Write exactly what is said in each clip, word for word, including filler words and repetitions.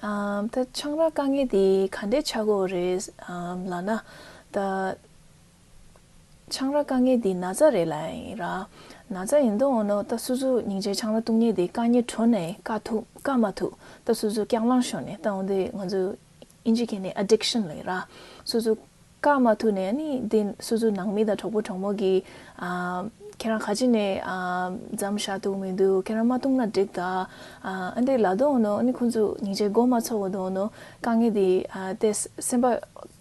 ཨམ། ད་ཆང་རག་དཀའ་ངལ་དེ་ག་འདྲས་ཆགས་ཀྱི་ཡོད་རེད། ཨམ། ལབ་ན། ད་ཆང་རག་དཀའ་ངལ་དེ་ན་ཚ་རེད་ལབ་ཡིན་ར། ན་ཚ་ཡིན་དུས་འོ་ནོ། ད་སོ་སོ་སྙིང་རྗེ་ཆང་རག་བཏུང་མཁན་དེ་བཀག་ཉར་འགྲོ་ནས་བཀག་ཐུབ་བཀག་མ་ཐུབ། ད་སོ་སོ་སྐྱག་ལངས་ཤོར་ནས། ད་འོ་དེ་ང་ཚོ་ཨིན་ཇི་སྐད་ནས་ཨ་ཌིག་ཤན་ལབ་ཡིན་ར། སོ་སོ་བཀག་མ་ཐུབ་ནས། ཨ་ནི་དེ་སོ་སོ་ནང་མི་དང་གྲོགས་པོ་གྲོགས་མོ་གིས། ཨ། ཁྱེད་རང་ག་ཅི་ནས། ཨ། མཚམས་བཞག་ཐུབ་མི་འདུག་ཁྱེད་རང་མ་བཏུང་ན་འགྲིག་ད། ཨ། ཨ་འདྲས་ལབ་དུས་འོ་ནོ། ཨ་ནི་ཁོང་ཚོ་སྙིང་རྗེ་མགོ་མ་ཚོས་གོ་དུས་འོ་ནོ། དཀའ་ངལ་དེ། ཨ། དེ་སེམས་པ་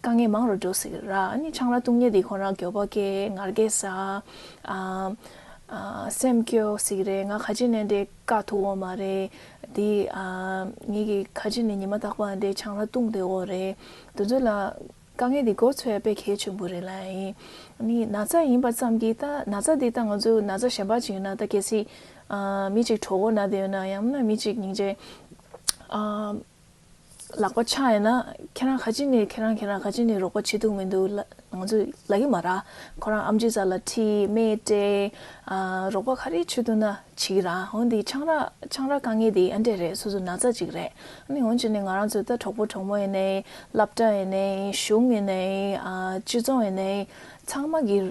དཀའ་ངལ་མང་རུ་འགྲོ་སྲིད་ར། ཨ་ནི་ཆང་རག་བཏུང་མཁན་དེ་ཁོ་རང་འགྱོད་པ་སྐྱེ། ངར་སྐད་ཟ། ཨ། ཨ། སེམས་སྐྱོ་སྲིད་རེད། ང་ག་ཅི་ནས་འདྲས་བཀག་ཐུབ་ཡོད་མ་རེད། དེ། ཨ། ངེད་ཀྱིས་ག་ཅི་ནས་ཉི་མ་རྟག་པར་འདྲས་ཆང་རག་བཏུང་བསྡད་ཡོད་རེད། དེ་ཚོ་ལ། དཀའ་ངལ་འདི་མགོ་ཚོས་ཡ་དཔེ་གལ་ཆེན་པོ་རེད་ལབ་ཡིན། ཨ་ནི་ན་ཚ་ཡིན་པ་ཙམ་གྱིས། ད་ན་ཚ་འདི་ད་ང་ཚོ་ན་ཚ་གཞན་པ་ཅིག་ཡོད་ན། ད་གལ་སྲིད། ཨ། མི་གཅིག་གྲོད་ཁོག་ན་བསྡད་ཡོད་ན། ཡང་ན་མི་གཅིག་སྙིང་རྗེ། ཨ། ལག་པ་ཆག་ཡོད་ན། ཁྱེད་རང་ག་ཅི་ནས། ཁྱེད་རང་ཁྱེད་རང་ག་ཅི་ནས་རོགས་པ་བྱེད་ཐུབ་མི་འདུག་ལབ། ང་ཚོས་ལབ་ཀྱི་མ་རེད། ཁོ་རང་ཨེམ་ཆི་རྩ་ལ་ཁྲིད། སྨན་སྤྲད། ཨ། རོགས་པ་ག་རེ་བྱེད་ཐུབ་ན་བྱེད་ཀྱི་རེད། འོ་འདི་ཆང་རག་ཆང་རག་དཀའ་ངལ་འདི་ཨ་འདྲས་རེད། སོ་སོ་ན་ཚ་ཅིག་རེད། ཨ་ནི་འོ་བྱས་ནས་ང་རང་ཚོ་ད་གྲོགས་པོ་གྲོགས་མོ་ཡིན་ནའི། སློབ་གྲྭ་ཡིན་ནའི། གཞུང་ཡིན་ནའི། ཨ། སྤྱི་ཚོགས་ཡིན་ནའི། ཚང་མ་གིས་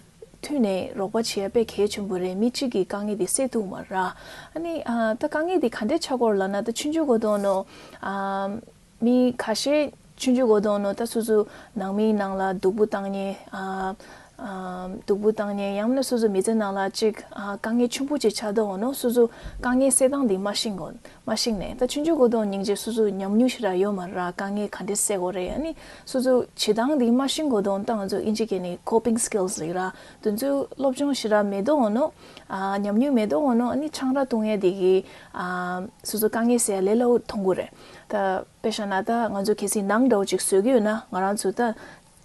མཐུན་ནས་རོགས་པ་བྱེད་ཡ་དཔེ་གལ་ཆེན་པོ་རེད། མི་གཅིག་གིས་དཀའ་ངལ་འདི་སེལ་ཐུབ་མ་རེད། ཨ་ནི། ཨ། ད་དཀའ་ངལ་འདི་ག་འདྲས་ཆགས་ཀྱི་ཡོད་རེད་ལབ་ན། ད་ཆུང་ཆུང་གོ་དུས་འོ་ནོ། ཨ། མི་ཁ་ཤས་ཆུང་ཆུང་གོ་དུས་འོ་ནོ། ད་སོ་སོ་ནང་མིའི་ནང་ལ་སྡུག་པོ་བཏང་མཁན། ཨ། ཨ། སྡུག་པོ་བཏང་མཁན། ཡང་ན་སོ་སོ་མི་ཚེ་ནང་ལ་ཅིག་ཨ། དཀའ་ངལ་ཆེན་པོ་ཅིག་ཆགས་དུས་འོ་ནོ། སོ་སོ་དཀའ་ངལ་སེལ་སྟངས་འདི་མ་ཤེས་གོ་མ་ཤེས་ནས། ད་ཆུང་ཆུང་གོ་དུས་སྙིང་རྗེ་སོ་སོ་ཉམས་མྱོང་ཞེ་དྲག་ཡོད་མ་རེད། དཀའ་ངལ་ག་འདྲས་སེལ་དགོས་རེད། ཨ་ནི་སོ་སོ་བྱེད་སྟངས་འདི་མ་ཤེས་གོ་དུས། ད་ང་ཚོ་ཨིན་ཇི་སྐད་ནས་ཀོ་པིང་སི་ཀིལ་སི་ལབ་ཀྱི་རེད། དེ་ཚོ་སློབ་སྦྱོང་ཞེ་དྲག་མེད་དུས་འོ་ནོ། ཨ། ཉམས་མྱོང་མེད་དུས་འོ་ནོ། ཨ་ནི་ཆང་རག་བཏུང་ཡ་འདི་གིས། ཨ། སོ་སོ་དཀའ་ངལ་སེལ་ཡ་ལས་སླ་པོ་མཐོང་གི་རེད། ད་དཔེ་བཞག་ན། ད་ང་ཚོ་གལ་སྲིད་ནང་འདྲ་བོ་ཅིག་བཟོ་གི་ཡོད་ན། ང་རང་ཚོ་ད་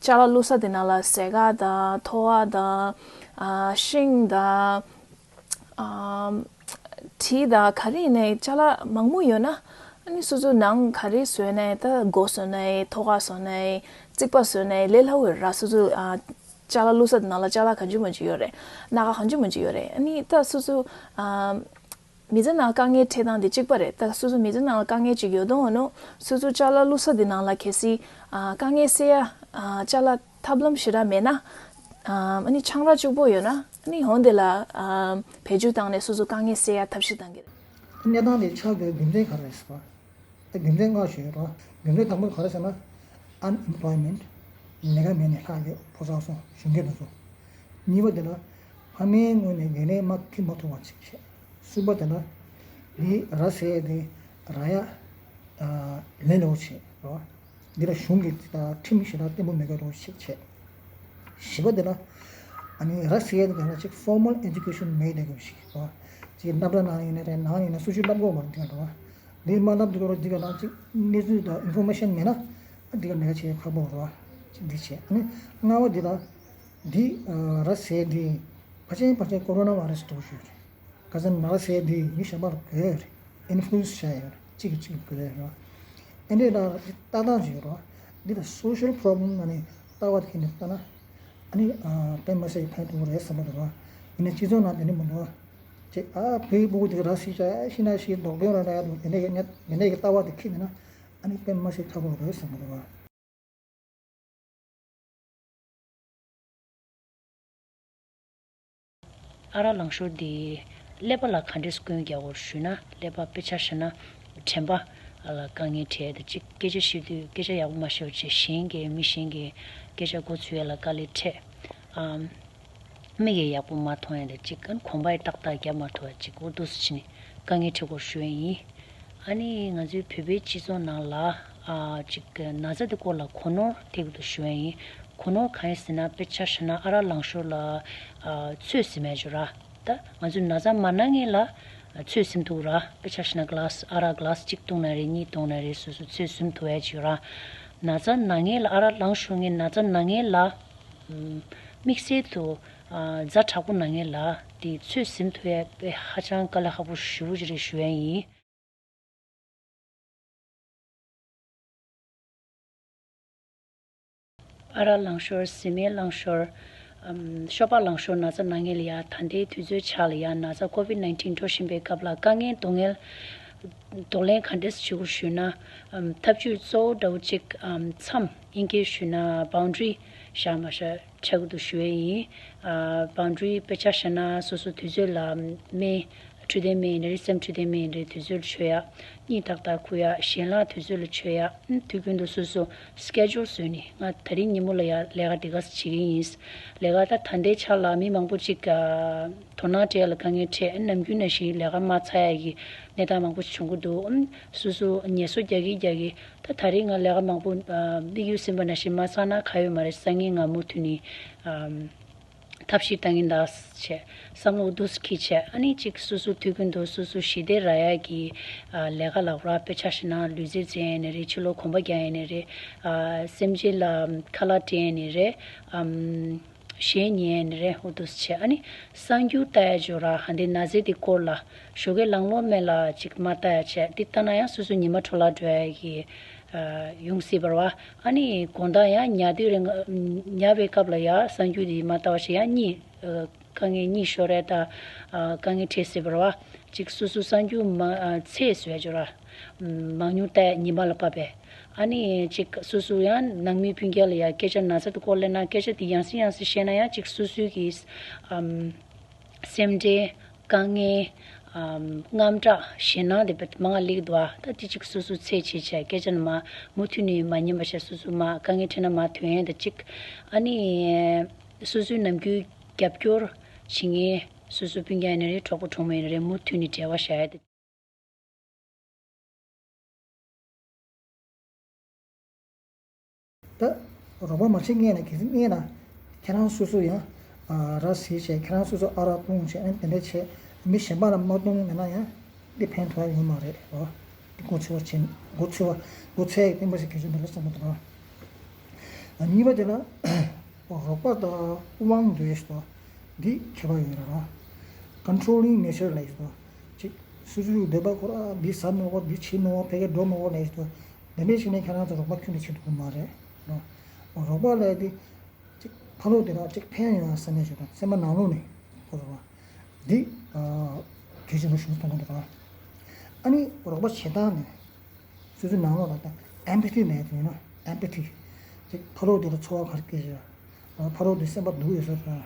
ཅ་ལག་བླུགས་ས་དེ་ནང་ལ་ཟས་ཁ་དང་། ཐོ་བ་དང་། ཨ། ཤིང་དང་། ཨ། གྲི་དང་། ག་རེ་ཡིན་ནའི་ཅ་ལག་མང་པོ་ཡོད་ན། ཨ་ནི་སོ་སོ་ནང་ག་རེ་བཟོས་ནའི། ད་སྒོ་བཟོས་ནའི། ཐོག་ཁ་བཟོས་ནའི། རྩིག་པ་བཟོས་ནའི་ལས་སླ་པོ་རེད། སོ་སོ། ཨ། ཅ་ལག་བླུགས་ས་དེ་ནང་ལ་ཅ་ལག་གང་བྱུང་མང་བྱུང་ཡོད་རེད། སྣ་ཁ་གང་བྱུང་མང་བྱུང་ཡོད་རེད། ཨ་ནི་ད་སོ་སོ། ཨ། མི་ཚེ་ནང་དཀའ་ངལ་འཕྲད་སྟངས་དེ་གཅིག་པ་རེད། ད་སོ་སོ་མི་ཚེ་ནང་ལ་དཀའ་ངལ་ཅིག་ཡོད་དུས་འོ་ནོ། སོ་སོ་ཅ་ལག་བླུགས་ས་དེ་ནང་ལ་གལ་སྲིད། ཨ། དཀའ་ངལ་སེལ་ཡ། ཨ། ཅ་ལག་ཐབས་ལམ་ཞེ་དྲག་མེད་ན། ཨ། ཨ་ནི་ཆང་རག་གཅིག་པོ་ཡོད་ན། ཨ་ནི་འོ་དེ་ལ། ཨ། བེད་སྤྱོད་བཏང་ནས་སོ་སོ་དཀའ་ངལ་སེལ་ཡ་ཐབས་ཤེས་གཏང་གི་རེད། གནས་སྟངས་དེ་ཆགས་དགོས་རྒྱུ་མཚན་ག་རེ་རེད་ཟེར་བ། ད་རྒྱུ་མཚན་ལྔ་ཞིག་ཡོད་རེད་བ། རྒྱུ་མཚན་དང་པོ་ག་རེ་ཟེར་ན། ཨན་ཨེམ་པོལོའི་མེན་ཊི། ལས་ཀ་མེད་ནས་ལྷག་ཡོད། ཕོ་གསར་ཚོ། གཞོན་སྐྱེས་དེ་ཚོ། གཉིས་པ་དེ་ལ་ཕ་མའི་ངོས་ནས་འགན་ལེན་མ་འཁྱེར་མ་ཐུབ་པ་ཅིག་བྱས། གསུམ་པ་དེ་ལ་འདི་ར་ཟེར་ཡ་དེ་རག་ཡ། ཨ། ལས་སླ་པོ་བྱས་རེད་བ། འདི་ལ་གཞུང་གི་ད་ཁྲིམས་ཞེ་དྲག་བརྟན་པོ་མེད་པའི་རོགས་ཤིག་བྱས། བཞི་པ་དེ་ལ། ཨ་ནི་ར་ཟེར་ཡ་དེ་ག་ལ་ཅིག་ཕོར་མལ་ཨེ་ཌུ་ཀེ་ཤན་མེད་བསྡད་དགོས་ཤིག་རེད་བ། ཅིག་སློབ་གྲྭ་ནང་ཡིན་ན་རེད། ནང་ཡིན་ན་སུ་ཞིག་བསླབ་དགོས་མ་རེད། འདི་ག་རེད་བ། འདི་མ་བསླབ་འདི་ག་རེད། འདི་ག་ལ་ཅིག་གནས་ཚུལ་དང་ཨིན་ཕོར་མེ་ཤན་མེད་ན། ཨ། འདི་ག་ལས་ཀ་བྱེད་ཁག་པོ་རེད་བ། ཅིག་འདི་བྱས། ཨ་ནི་ལྔ་པ་འདི་ལ། འདི། ཨ། ར་ཟེར་འདི་ཕལ་ཆེར་ཕལ་ཆེར་ཀོ་རོ་ན་བྷ་ར་སི་འདྲ་པོ་ཞིག་རེད། ག་ཟེར་ན་ར་ཟེར་འདི་མི་གཞན་པ་ལ་འགོས་ཡོད་རེད། ཨིན་ཕུ་ལུ་ཨེན་ཛ་བྱས་ཡོད་རེད། གཅིག་གིས་གཅིག་ལ་འགོས་ཡོད་རེད་བ། ཨ་འདྲས་ལ་ལྟ་སྟངས་ཅིག་ཡོད་རེད་བ། འདི་ལ་སོ་ཤལ་པོ་རོབ་ལེམ་ནང་ནས་ལྟ་བ་དེ་ཁྱེར་ནས་ལྟ་ན། ཨ་ནི། ཨ། དཔེ་མི་སྲིད་ཕན་ཐོགས་རེད་བསམ་གྱི་འདུག་བ། ཡིན་ནའི་སྤྱི་ཚོགས་ནང་དེ་འདྲ་མི་འདུག་བ། ཅེས། ཨ། བོད་ཕྲུ་གུ་དེ་ར་ཟེར་བྱས་ཤི་ན་ཤི། མདོག་དོན་རང་འདྲ་ཡ་འདུག་དེ་འདྲ་ཡིན་ན། དེ་འདྲ་ཡི་ལྟ་བ་དེ་ཁྱེར་ནས་ན། ཨ་ནི་དཔེ་མི་སྲིད་ཁག་པོ་རེད་བསམ་གྱི་འདུག་བ། ཨ་རག་ལངས་ཤོར་འདི་ཀླད་པ་ལ་ག་འདྲས་སྐྱོན་རྒྱག་གོ་ཞུས་ན། ཀླད་པ་དཔེ་ཆ་བཞག་ན་དྲན་པ་ལ་དཀའ་ངལ་འཕྲད་དེ། གཅིག་སྐད་ཆ་བཤད་དུས་སྐད་ཆ་ཡག་པོ་མ་བཤད་པ་བྱས། གཞན་གྱིས་མི་གཞན་གྱི་སྐད་ཆ་མགོ་ཚོས་ཡ་ལ་དཀའ་ལས་འཕྲད། ཨམ། མིག་གིས་ཡག་པོ་མ་མཐོང་ཡ་དེ་གཅིག་ཨ་ནི་གོམ་པ་ཡིས་ཏག་ཏག་རྒྱབ་མ་ཐུབ་པ་གཅིག་འོ་འདུག་སེ་བྱས་ནས་དཀའ་ངལ་འཕྲད་སྐོར་ཞུ་ཡ་ཡིན། ཨ་ནི་ང་ཚོའི་བོད་པའི་སྤྱི་ཚོགས་ནང་ལ། ཨ། གཅིག་ན་ཚ་དེ་སྐོར་ལ་གོ་ནོར་ཐེབས་ཀྱི་འདུག་ཞུ་ཡ་ཡིན། གོ་ནོར་གང་ཡིན་ཟེར་ན། དཔེ་ཆ་བཞག་ན་ཨ་རག་ལངས་ཤོར་ལ། ཨ། ཚོད་ཟིན་མེད་ཅོ་ར། ད་ང་ཚོ་ན་ཚ་མ་ན་མཁན་ལ་ཚོད་ཟིན་འདུག་ར། དཔེ་ཆ་བཞག་ན་གི་ལཱ་སི། ཨ་རག་གི་ལཱ་སི་གཅིག་བཏུང་ན་རེད། གཉིས་བཏུང་ན་རེད། སོ་སོ་ཚོད་ཟིན་ཐུབ་ཡ་ཅོ་ར། ན་ཚ་ན་མཁན་ལ། ཨ་རག་ལངས་ཤོར་མཁན་ན་ཚ་ན་མཁན་ལ། དམིགས་བསལ་དུ། ཨ། ཛ་དྲག་པོ་ན་མཁན་ལ་དེ་ཚོད་ཟིན་ཐུབ་ཡ་དཔེ་ཧ་ཅང་དཀའ་ལས་ཁག་པོ་ཞེ་པོ་ཅིག་རེད་ཞུ་ཡ་ཡིན། ཨ་རག་ལངས་ཤོར། བཟི་སྨན་ལངས་ཤོར། ཨམ། ཤོ་སྦག་ལངས་ཤོར་ན་ཚ་ན་མཁན་ལ་ཡ། ད་ལྟའི་དུས་ཚོད་ཆ་ལ་ཡ་ན་ཚ་ཀོ་བིཌ་ནའིན་ཊིན་འགྲོ་བཞིན་པའི་སྐབས་ལ་དཀའ་ངལ་སྡུག་བསྔལ་ གདོང་ལེན་ག་འདྲས་བྱེད་དགོས་ཞུས་ན། ཨམ་ཐབས་ཇུས་གཙོ་བོ་འདྲ་བོ་གཅིག་ཨམ་མཚམས་དབྱིན་སྐད་ཞུས་ན་བའུན་ཌ་རི་བཞག་མ་བཞག་ཆགས་ཀྱི་འདུག་ཞུ་ཡས་ཡིན། ཨ་བའུན་ཌ་རི་དཔེ་ཆ་བཞག་ན་སོ་སོ་དུས་ཚོད་ལ་སྨན་འཕྲོད་བསྟེན་སྨན་ཡིན་རེད། སེམས་འཕྲོད་བསྟེན་སྨན་ཡིན་རེད། དུས་ཚོད་ལ་མཆོད་ཡ། གཉིད་ཏག་ཏག་ཁུག་ཡ། ཞལ་ལག་དུས་ཚོད་ལ་མཆོད་ཡ། ཨ་དུས་རྒྱུན་དུ་སོ་སོ་སི་ཀེ་ཇུལ་བཟོས་ནས་ང་ད་རིང་ཉིན་མོ་ལ་ཡ་ལས་ཀ་འདི་ག་ས་བྱེད་ཀྱི་ཡིན། ལས་ཀ་ད་ད་ལྟའི་ཆ་ལ་མི་མང་པོ་ཅིག་ཨ་དོ་སྣང་སྤྲད་ཡ་ལ་དཀའ་ངལ་འཕྲད། ནམ་རྒྱུན་ནང་བཞིན་ལས་ཀ་མ་ཚར་ཡ་གི་གནས་སྟངས་མང་པོ་ཞིག་བྱུང་གི་འདུག་ཨུམ། སོ་སོ་ངལ་གསོ་རྒྱག་གིན་རྒྱག་གིན་ད་ད་རེས་ང་ལས་ཀ་མང་པོ་ཨ་དམིགས་ཡུལ་ཟིན་པ་ནང་བཞིན་མ་ཚར་ན་ག་ཡོད་མ་རེད། སང་ཉིན་ང་མུ་མཐུད་ནས་ཨམ་ཐབས་ཤེས་བཏང་གིན་གདའ་བྱས། བསམ་བློ་འདུག་སེ་འཁྱེར་བྱས། ཨ་ནི་གཅིག་སོ་སོ་དུས་རྒྱུན་དུ་སོ་སོ་ཞི་བདེ་རག་ཡ་གི་ཨ་ལས་ཀ་ལ་ར། དཔེ་ཆ་བཞག་ན་ལུས་རྩལ་རྩེད་ཡ་ཡིན་ནའི་རེད། ཕྱི་ལོགས་གོམ་པ་རྒྱག་ཡ་ཡིན་ནའི་རེད། ཨ་སེམས་ཅན་ལ་ཁ་ལག་སྤྲད་ཡ་ཡིན་ནའི་རེད། ཨམ་གཞས་ཉན་ཡ་ཡིན་ནའི་རེད། འོ་འདུག་སེ་བྱས། ཨ་ནི་གསར་འགྱུར་ལྟ་ཡ་ཅིག་ཡོད་ར། ཧ་འདི་ན་ཚ་འདི་སྐོར་ལ་ཞོགས་ཀས་ལངས་ལོག་མེད་ལ་ཅིག་མ་ལྟ་ཡ་བྱས། འདི་ལྟ་ན་ཡང་སོ་སོ་ཉི་མ་འཕྲོ་བརླག་འགྲོ་ཡ་གི་ཨ་ཡོང་སྲིད་པ་རེད་བ། ཨ་ནི་དགོང་དག་ཡང་ཉལ་དུས་རེད། ཉལ་བའི་སྐབས་ལ་ཡང་གསར་འགྱུར་འདི་མ་ལྟ་བ་བྱས། ཡང་གཉིད་ཨ་དཀའ་ངལ། གཉིད་ཤོར་ཡ་ད་ཨ་དཀའ་ངལ་འཕྲད་སྲིད་པ་རེད་བ། ཅིག་སོ་སོ་གསར་འགྱུར་མ་ཨ་ཚད་བཟོ་ཡ་ཅིག་ཡོད་ར། མང་ཉུང་ལྟ་ཡ་ཉི་མ་ལ་བབས་པས། ཨ་ནི་ཅིག་སོ་སོ་ཡང་ནང་མི་སྤུན་ཀྱག་ལ་ཡང་སྐད་ཆ་ན་ཚ་དེ་སྐོར་གླེང་ན་སྐད་ཆ་དེ་ཡང་སེ་ཡང་སེ་བཤད་ན་ཡང་ཅིག་སོ་སོའི་གི་ཨམ་སེམས་ཁྲལ། དཀའ་ངལ། ཨམ་དངངས་སྐྲག། ཞེད་སྣང་དེ་མང་ང་སླེབས་འདུག་ཨ། ད་དེ་ཅིག་སོ་སོ་ཚད་བྱེད་བྱས་སྐད་ཆ་ནི་མ་མུ་མཐུད་ནས་མ་ཉན་པ་བྱས། སོ་སོ་མ་དཀའ་ངལ་འཕྲད་ན་མ་ཐོན་ཡ་ད་ཅིག་ཨ་ནི་སོ་སོའི་ནམ་རྒྱུན་རྒྱབ་སྐྱོར་བྱེད་མཁན་སོ་སོ་སྤུན་ཀྱག་ཡིན་ནའི་རེད། གྲོགས་པོ་གྲོགས་མོ་ཡིན་ནའི་རེད། མུ་མཐུད་ནས་འབྲེལ་བ་བྱ་ཡ་དེ། ད་རོགས་པ་མ་བྱེད་མཁན་ལ་གལ་སྲིད་མཁན་ན་ཁྱེད་རང་སོ་སོ་ཡང་ཨ་ར་བཟི་བྱས། ཁྱེད་རང་སོ་སོ་ཨ་རག་བཏུང་བྱས། ཨ་ནི་དེ་འདྲ་བྱས་མི་གཞན་པ་ལ་མ་བཏུང་མེད་ན་ཡང་འདི་ཕན་ཐོགས་ཡ་ཡོད་མ་རེད་རོ། འདི་མགོ་ཚོས་པ་བྱེད། མགོ་ཚོས་པ་མགོ་ཚོས་ཡ་གི་བསྟན་པ་ཞིག་གལ་ཆེན་པོ་རེད་བསམ་གྱི་འདུག་རོ། གཉིས་པ་དེ་ལ་རོགས་པ་དང་དབང་འདོད་ཟེར་དོ། འདི་ཁྱད་པར་ཡོད་རེད་རོ། Controlling nature ལབ་ཟེར་དོ། ཅིག་སོ་སོའི་འདོད་པ་ཁོ་ར་འདི་ཟ་མི་དགོས། འདི་བྱེད་མི་དགོས། ཕ་གིར་འགྲོ་མི་དགོས་ལབ་ཟེར་དོ། དེ་འདྲ་བྱས་ནས་ཁྱེད་རང་ཚོ་རོགས་པ་ཁྱོན་ནས་བྱེད་ཐུབ་ཀྱི་མ་རེད་རོ། རོགས་པ་ལབ་དེ་ཅིག་ཕ་ལོགས་དེ་ལ་ཅིག་ཕན་ཡོང་བ་བསམ་ནས་བྱེད་དང་། སེམས་པ་ནང་ལོགས་ནས་ཁོ་རོགས་པ་འདི་གལ་ཆེན་པོ་ཞིག་མཐོང་གི་འདུག་རོ། ཨ་ནི་རོགས་པ་བྱེད་སྟངས་ནི། སོ་སོའི་ནང་ལོགས་ལ་ད་empathy ལབ་ཡ་དེ་ཡིན་ན། empathy ཅིག་ཕ་རོལ་དེ་ལ་ཚོར་བ་ག་རེ་སྐྱེ་བཞག་ཕ་རོལ་དེ་སེམས་པ་སྡུག་ཡོད་ས་དང་།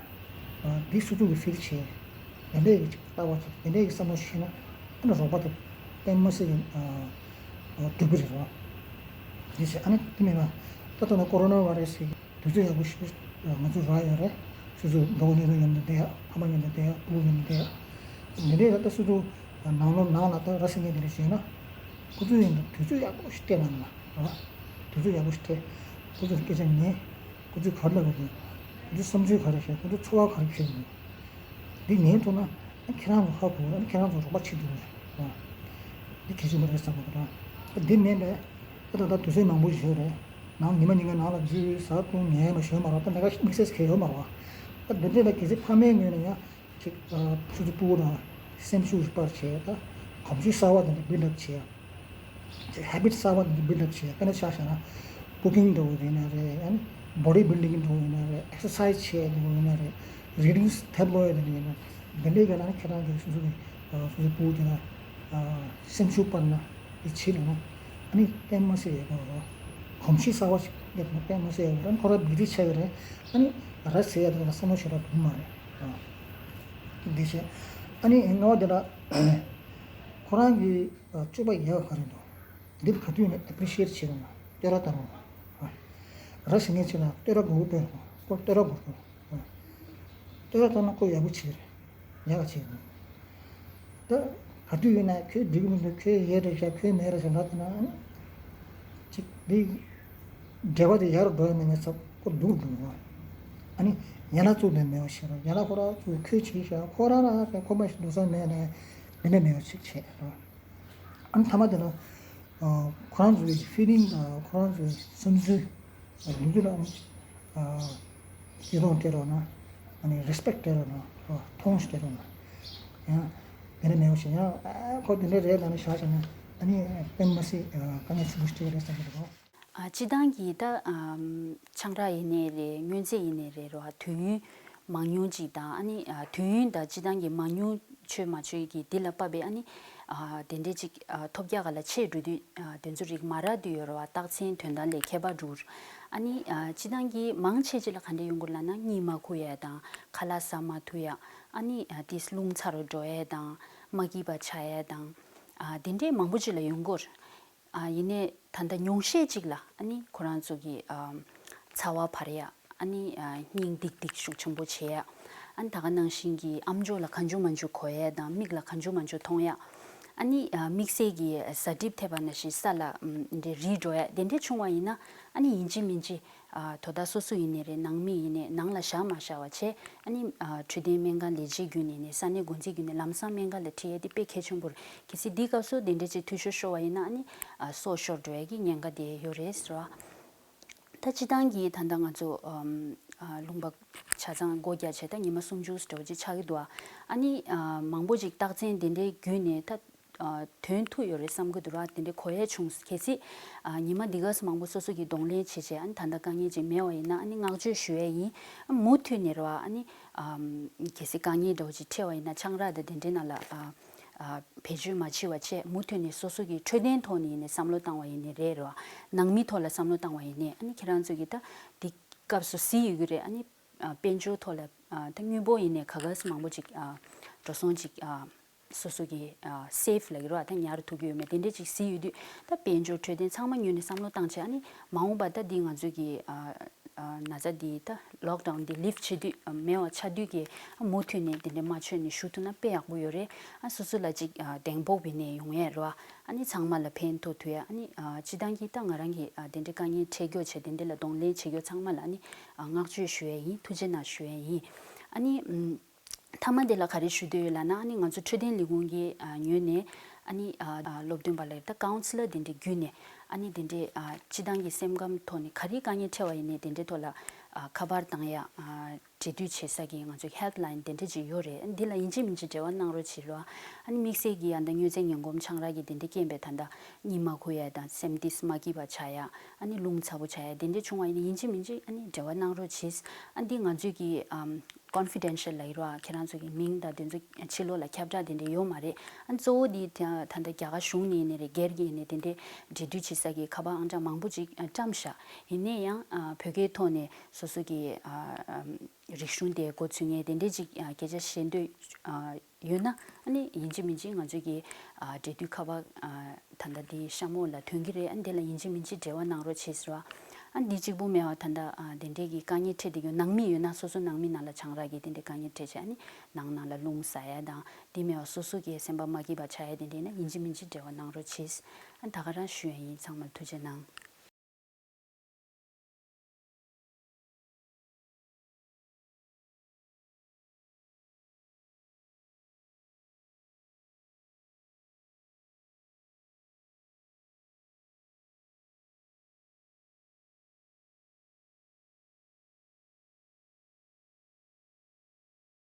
འདི་སོ་སོ་གི་feel བྱེད། དེ་འདྲས་ཀྱི་ཅིག་ལྟ་བ་ཅིག་དེ་འདྲས་ཀྱི་བསམ་བློ་ཤེས་ན། ཨ་ནི་རོགས་པ་དེ་དཔེ་མི་སྲིད་ཀྱི་སྡུག་པོ་རེད་རོ། འདི་བྱས། ཨ་ནི་དེ་མིན་ན་ད་ལྟ་ན་corona virus ཟེར་གྱི་དུས་ཚོད་ཡག་པོ་ཞིག་ང་ཚོ་རག་ཡོད་རེད། སོ་སོ་མགྲོན་པོ་ཉེ་དུ་མཉམ་དུ་བསྡད་ཡ། ཕ་མ་མཉམ་དུ་བསྡད་ཡ། སྤུ་གུ་མཉམ་དུ་བསྡད་ཡ། འདི་འདྲས་ལ་ད་སོ་སོ་ནང་ལོགས་ནང་ལ་ད་ར་བཟི་མཁན་དེ་འདྲས་བྱས་ན། ཁོ་ཚོ་ཡིན་ན་དུས་ཚོད་ཡག་པོ་ཞིག་སྤྲད་གནང་ན་ར། དུས་ཚོད་ཡག་པོ་ཞིག་སྤྲད། ཁོ་ཚོ་སྐད་ཆ་ཉན། ཁོ་ཚོས་ག་རེ་ལབ་དགོས་འདུག་ཁོ་ཚོའི་བསམ་ཚུལ་ག་རེ་བཤད། ཁོ་ཚོའི་ཚོར་བ་ག་རེ་འཁྱེར་འདུག་འདི་ཉན་ཐུབ་ན་ཨ་ཁྱེད་རང་ཚོ་ཧ་གོ། ཨ་ཁྱེད་རང་ཚོ་རོགས་པ་བྱེད་ཐུབ་རེད་ར། འདི་གལ་ཆེན་པོ་རེད་བསམ་གྱི་འདུག་ར། འདི་མིན་པས་ཨ་ད་ལྟ་དུས་ཚོད་མང་པོ་ཞིག་རེད། ནང་ཉི་མ་ཉིན་གང་ནང་ལ་འཛུལ་ཟ་བཏུང་ཉལ་མ་ཞོན་མ་རོགས། ད་ལས་ཀ་དམིགས་བསལ་གང་ཡང་ཡོད་མ་རེད་བ། ཨ་འདི་འདྲས་ལ་གལ་སྲིད་ཕ་མའི་ངོས་ནས་ཡང་ཅིག་ཨ་སོ་སོའི་སྤུ་གུ་དང་སེམས་ཤུགས་སྤར་བྱས། ད་གོམས་གཤིས་གསར་བ་དེ་འདྲ་build up བྱས། ཅིག་habit གསར་བ་དེ་འདྲ་build up བྱས། དཔེར་ན་ཆ་བཞག་ན་cooking འདྲ་བོ་ཡིན་ན་རེད། ཨ་ནི་body building འདྲ་བོ་ཡིན་ན་རེད། exercise བྱས་འདྲ་བོ་ཡིན་ན་རེད། reading ཐབས་ཀློག་ཡ་དེ་འདྲ་ཡིན་ན། དེ་འདྲའི་སྒང་ལ་ནི་ཁྱེད་རང་གིས་སོ་སོ་གི་ཨ་སོ་སོའི་སྤུ་གུ་དེ་ལ་ཨ་སེམས་ཤུགས་སྤར་ན། དེ་བྱེད་ལ་ན་ཨ་ནི་དཔེ་མི་སྲིད་ཡག་པོ་རེད། གོམས་གཤིས་གསར་བ་ཞིག་སླེབས་ན་དཔེ་མི་སྲིད་ཡག་པོ་རེད། ཁོ་རང་བི་ཏི་ཆགས་ཀྱི་རེད། ཨ་ནི་ར་བཟི་ཡ་དེ་ལ་བསམ་བློ་ཞེ་དྲག་འདུག་མ་རེད། ཨ་འདི་བྱས། ཨ་ནི་ལྔ་པ་དེ་ལ་ཁོ་རང་གི་ཨ་སྤྱོད་པ་ཡག་ག་རེ་འདུག་འདི་ག་དུས་ནས་appreciate བྱེད་རུང་། བསྟོད་ར་བཏང་རུང་། ཨ་ར་བཟི་མཁན་ཅིག་ལ་བསྟོད་ར་དགོས་དགོས་དཔེ་རུང་། ཁོ་བསྟོད་ར་དགོས་དགོས། ཨ་བསྟོད་ར་བཏང་ན་ཁོ་ཡག་པོ་བྱེད་རེད། ཡག་ག་བྱེད་རེད། ད་ག་དུས་ཡིན་ན་ཁྱོད་འགྲིག་གི་མི་འདུག་ཁྱོད་ཡས་རེད་བཞག་ཁྱོད་མེད་རེད་བཞག་ལབ་ན། ཨ་ནི་ཅིག་འདི་འབྲེལ་བ་དེ་ཡག་རུ་འགྲོ་ཡ་མེད་ན་ཚ་ཁོ་སྡུག་འགྲོ་གི་རེད། ཨ་ནི་ཡན་ལག་བཙུགས་ནས་མེད་པ་བྱེད་རོགས། ཡན་ལག་ཁོ་རང་བཙུགས། ཁྱོད་བྱས་བཞག་ཁོ་རང་རང་ཁོ་མ་ཞིག་འགྲོ་ས་མེད་ནས་འདི་འདྲ་མེད་པ་ཅིག་བྱེད་རོགས། ཨ་ནི་མཐའ་མ་དེ་ལ་ཨ་ཁོ་རང་ཚོའི་feeling དང་ཁོ་རང་ཚོའི་བསམ་ཚུལ་ལུགས་མཐུན་ལ་ཨ་ནི་ཨ་བརྩི་མཐོང་སྤྲད་རོགས་གནང་། ཨ་ནི་respect སྤྲད་རོགས་གནང་། ཨ་མཐོང་ཆེན་སྤྲད་རོགས་གནང་། ཡང་དེ་འདྲ་མེད་པ་ཞིག་ཡང་ཨ་ཁོ་དེ་འདྲ་རེད་ལབ་ནས་བཞག་བྱས་ན་ཨ་ནི་དཔེ་མི་སྲིད་ཨ་དཀའ་ངལ་ཆེན་པོ་ཞིག་འཕྲད་ཀྱི་རེད་བསམ་གྱི་འདུག་ཨ་སྤྱིར་བཏང་གི་ད་ཨམ་ཆང་རག་ཡིན་ནའི་རེད། དངོས་རྫས་ཡིན་ནའི་རེད་རོ། དུས་ཡུན་མང་ཉུང་ཅིག་དང་། ཨ་ནི་ཨ་དུས་ཡུན་དང་སྤྱིར་བཏང་གི་མང་ཉུང་ཆོད་མ་ཆོད་ཀྱི་འདི་ལ་དཔག་པའི་ཨ་ནི་ ཨ་དེ་འདྲས་ཅིག་ཨ་ཐོལ་རྒྱག་ག་ལ་ཆེ་འགྲོ་དུས་ཨ་དེ་ཚོ་རིགས་མ་རག་དུས་ཡོད་རེད་བ། རྟགས་མཚན་དོན་དག་ལས་ཁྱད་པར་འགྲོ། ཨ་ནི་ཨ་སྤྱིར་བཏང་གི་མང་ཆེ་ཅིག་ལ་ག་འདྲས་ཡོང་གི་ལབ་ན། གཉིད་མ་ཁུག་ཡ་དང་། ཁ་ལག་ཟ་མ་ཐུབ་ཡ། ཨ་ནི་ཨ་དེས་རླུང་ཚ་རུ་འགྲོ་ཡ་དང་། མ་སྐྱིད་པ་ཆགས་ཡ་དང་། ཨ་དེ་འདྲས་མང་པོ་ཅིག་ལ་ཡོང་གི་ཡོད་རེད། ཨ་ཡིན་ནའི་ད་ལྟ་ཉུང་ཤས་ཅིག་ལ་ཨ་ནི་ཁོ་རང་ཚོ་གི་ཨ་ཚ་བ་འཕར་ཡ། ཨ་ནི་ཨ་སྙིང་ལྡིག་ལྡིག་ཤུགས་ཆེན་པོ་བྱེད་ཡ། ཨ་ནི་ད་ག་ནང་བཞིན་གྱི་ཨམ་ཅོག་ལ་གང་བྱུང་མང་བྱུང་གོ་ཡ་དང་། མིག་ལ་གང་བྱུང་མང་བྱུང་མཐོང་ཡ། ཨ་ནི་ཨ་དམིགས་བསལ་གྱི་གཟའ་གྲིབ་ཐེབས་པ་ནང་བཞིན་ས་ལ་ཨམ་འདྲེ་རིལ་འགྲོ་ཡ་དེ་འདྲས་བྱུང་བ་ཡིན་ན། ཨ་ནི་ཡིན་གཅིག་མིན་གཅིག་ཨ་དོ་བདག་སོ་སོ་ཡིན་ནའི་རེད། ནང་མི་ཡིན་ནའི། ནང་ལ་བཞག་མ་བཞག་པ་བྱས། ཨ་ནི་ཨ་འཕྲོད་བསྟེན་སྨན་ཁང་ལས་བྱེད་བརྒྱུད་ནས་ནས་ས་གནས་འགོ་འཛིན་བརྒྱུད་ནས་ལམ་སང་སྨན་ཁང་ལ་ཁྲིད་ཡས་དེ་དཔེ་གལ་ཆེན་པོ་རེད། གལ་སྲིད་འདི་སྐབས་སུ་དེ་འདྲ་ཅིག་འཐུས་ཤོར་ཤོར་བ་ཡིན་ན། ཨ་ནི་ཨ་སྲོག་ཤོར་འགྲོ་ཡས་ཀྱི་ཉེན་ཁ་དེ་ཡོད་རེད་ཟེར་བ། ད་སྤྱིར་བཏང་གི་ད་ལྟ་ང་ཚོ་ཨམ་ཨ་ལུང་པ་ཆ་ཚང་སྒོ་རྒྱག་བྱས་ད་ཉི་མ་སུམ་ཅུ་འདྲ་བོ་ཅིག་ཆགས་ཀྱི་འདུག་ཨ་ནི་ཨ་མང་པོ་ཅིག་རྟགས་མཚན་དེ་འདྲའི་བརྒྱུད་ནས་ད་ཨ་ཐོན་ཐུབ་ཡོད་རེད་བསམ་གྱི་འདུག་ར། དེ་འདྲའི་གོ་ཡས་བྱུང་། གལ་སྲིད་ཨ་ཉི་མ་འདི་ག་ཙམ་མང་པོ་སོ་སོ་གིས་གདོང་ལེན་བྱས་བྱས། ཨ་ནི་ད་ལྟ་དཀའ་ངལ་ཅིག་མེད་པ་ཡིན་ན། ཨ་ནི་བསྔགས་བརྗོད་ཞུ་ཡས་ཡིན། ཨ་མུ་མཐུད་ནས་རེད་བ། ཨ་ནི་ཨམ་གལ་སྲིད་དཀའ་ངལ་འདྲ་བོ་ཅིག་འཕྲད་པ་ཡིན་ན། ཆང་རག་དང་དེ་འདྲའི་ནང་ལ་ཨ་ཨ་བེད་སྤྱོད་མ་བྱེད་པ་བྱས། མུ་མཐུད་ནས་སོ་སོ་གི་འཕྲོད་བསྟེན་ཐོག་ནས་ཡིན་ནའི་བསམ་བློ་བཏང་བ་ཡིན་ནའི་རེད། རེད་བ། ནང་མི་ཐོག་ལ་བསམ་བློ་བཏང་བ་ཡིན་ནའི། ཨ་ནི་ཁྱེད་རང་ཚོ་གིས་ད་འདི་སྐབས་སུ་གཟིགས་ཡོད་ཀྱི་རེད། ཨ་ནི་ཨ་དཔལ་འབྱོར་ཐོག་ལ་ཨ་ད་དངུལ་འབོར་ཡིན་ནའི་ག་ག་ཙམ་མང་པོ་ཅིག་ཨ་འགྲོ་སོང་ཅིག་ཨ་སོ་སོ་གི་ཨ་སེབ་ལབ་ཀྱི་རེད་བ། ད་ཉར་ཐུབ་ཀྱི་ཡོད་མེད་དེ་འདྲས་ཅིག་གཟིགས་ཡོད་དུས། ད་དཔལ་འབྱོར་འཕྲོད་བསྟེན་ཚང་མ་ངོས་ནས་བསམ་བློ་བཏང་བྱས། ཨ་ནི་མ་འོངས་པ་ད་འདི་ང་ཚོ་གི་ཨ་ཨ་ན་ཚ་འདི་ད་ལོག་ཌའུན་འདི་ལིཕ་བྱེད་དུས་ཨ་མེད་པ་ཆགས་དུས་ཀྱི་ཨ་མུ་མཐུད་ནས་དེ་འདྲས་མ་འཆོལ་ནས་བཞུགས་ཐུབ་ན་དཔེ་ཡག་པོ་ཡོད་རེད། ཨ་སོ་སོ་ལ་ཅིག་ཨ་གདེང་སྤོབས་པའི་ནས་ཡོང་ཡས་རེད་བ། ཨ་ནི་ཚང་མ་ལ་ཕན་ཐོགས་ཐུབ་ཡ། ཨ་ནི་ཨ་སྤྱིར་བཏང་གི་ད་ང་རང་གི་ཨ་དེ་འདྲའི་དཀའ་ངལ་འཕྲད་རྒྱུ་བྱས། དེ་འདྲ་ལ་གདོང་ལེན་བྱེད་རྒྱུ་ཚང་མ་ལ་ཨ་ནི་ཨ་བསྔགས་བརྗོད་ཞུ་ཡ་ཡིན། ཐུགས་རྗེ་གནང་ཞུ་ཡ་ཡིན། ཨ་ནི་ཨམ་མཐའ་མ་དེ་ལ་ག་རེ་ཞུ་འདོད་ཡོད་ལབ་ན། ཨ་ནི་ང་ཚོ་འཕྲོད་བསྟེན་ལས་ཁུངས་ཀྱི་ཨ་ངོས་ནས། ཨ་ནི་ཨ་ཨ་སློབ་སྟོན་པ་ལ་ད་ཀའུན་སི་ལར་དེ་འདྲའི་བརྒྱུད་ནས། ཨ་ནི་དེ་འདྲའི་ཨ་སྤྱིར་བཏང་གི་སེམས་ཁམས་ཐོག་ནས་ག་རེ་དཀའ་ངལ་འཕྲད་པ་ཡིན་ནའི་དེ་འདྲའི་ཐོག་ལ་ཨ་ཁ་པར་བཏང་ཡ། ཨ་འབྲེལ་མཐུད་བྱེད་ས་གི་ང་ཚོ་ཧེལ་པ་ལ་ཡིན་དེ་འདྲ་ཅིག་ཡོད་རེད། འདི་ལ་ཡིན་གཅིག་མིན་གཅིག་འབྲེལ་བ་གནང་རོགས་བྱེད་རོགས། ཨ་ནི་དམིགས་བསལ་གྱི་ཨ་ད་མྱོས་རྫས་ངན་གོམས་ཆང་རག་གི་དེ་འདྲའི་རྐྱེན་པས་ད་ལྟ་གཉིད་མ་ཁུག་ཡ་དང་། སེམས་ཏིས་མ་སྐྱིད་པ་ཆགས་ཡ། ཨ་ནི་རླུང་ཚ་པོ་ཆགས་ཡ་དེ་འདྲ་བྱུང་བ་ཡིན་ན་ཡིན་གཅིག་མིན་གཅིག་ཨ་ནི་འབྲེལ་བ་གནང་རོགས་བྱེད། ཨ་འདི་ང་ཚོས་ཀྱི་ཨམ་ཀོན་ཕི་ཌེན་ཤལ་ལབ་ཀྱི་རེད་བ། ཁྱེད་རང་ཚོ་གི་མིང་དང་དེ་ཚོ་ཕྱི་ལོགས་ལ་ཁྱབ་བསྒྲགས་དེ་འདྲ་ཡོད་མ་རེད། ཨ་གཙོ་བོ་འདི་ད་ད་ལྟ་རྒྱ་གར་གཞུང་ནས་ཡིན་ནའི་རེད། སྒེར་གྱི་ཡིན་ནའི་དེ་འདྲའི་འབྲེལ་མཐུད་བྱེད་ས་གི་ཁ་པར་ཨང་གྲངས་མང་པོ་ཅིག་ཨ་བཀྲམ་བཞག་ཡིན་ནའི་ཡང་ཨ་བོད་སྐད་ཐོག་ནས་སོ་སོ་གི་ཨ་ཨམ་རིག་གཞུང་དེ་འགོ་ཚུགས་མཁན་དེ་འདྲས་ཅིག་ཨ་སྐད་ཆ་བཤད་འདོད་ཨ་ཡོད་ན། ཨ་ནི་ཡིན་གཅིག་མིན་གཅིག་ང་ཚོ་གི་ཨ་འབྲེལ་མཐུད་ཁ་པར་ཨ་ད་ལྟ་འདི་གཤམ་འོག་ལ་ཐོན་གྱི་རེད། ཨ་འདི་ལ་ཡིན་གཅིག་མིན་གཅིག་འབྲེལ་བ་གནང་རོགས་བྱེད་ཟེར་བ། ཨ་འདི་གཅིག་པུ་མེད་པ་ད་ལྟ་ཨ་དེ་འདྲས་ཀྱི་དཀའ་ངལ་འཕྲད་བསྡད་ཀྱི་ཡོད། ནང་མི་ཡོད་ན། སོ་སོ་ནང་མི་ནང་ལ་ཆང་རག་གི་དེ་འདྲས་དཀའ་ངལ་འཕྲད་བྱས། ཨ་ནི་ནང་ནང་ལ་རླུང་ཟ་ཡ་དང་། འདི་མེད་པ་སོ་སོ་གི་སེམས་པ་མ་སྐྱིད་པ་ཆགས་ཡ་དེ་འདྲས་ན་ཡིན་གཅིག་མིན་གཅིག་འབྲེལ་བ་གནང་རོགས་བྱེད། ཨ་ད་ག་རང་ཞུ་ཡ་ཡིན། ཚང་མར་ཐུགས་རྗེ་གནང་།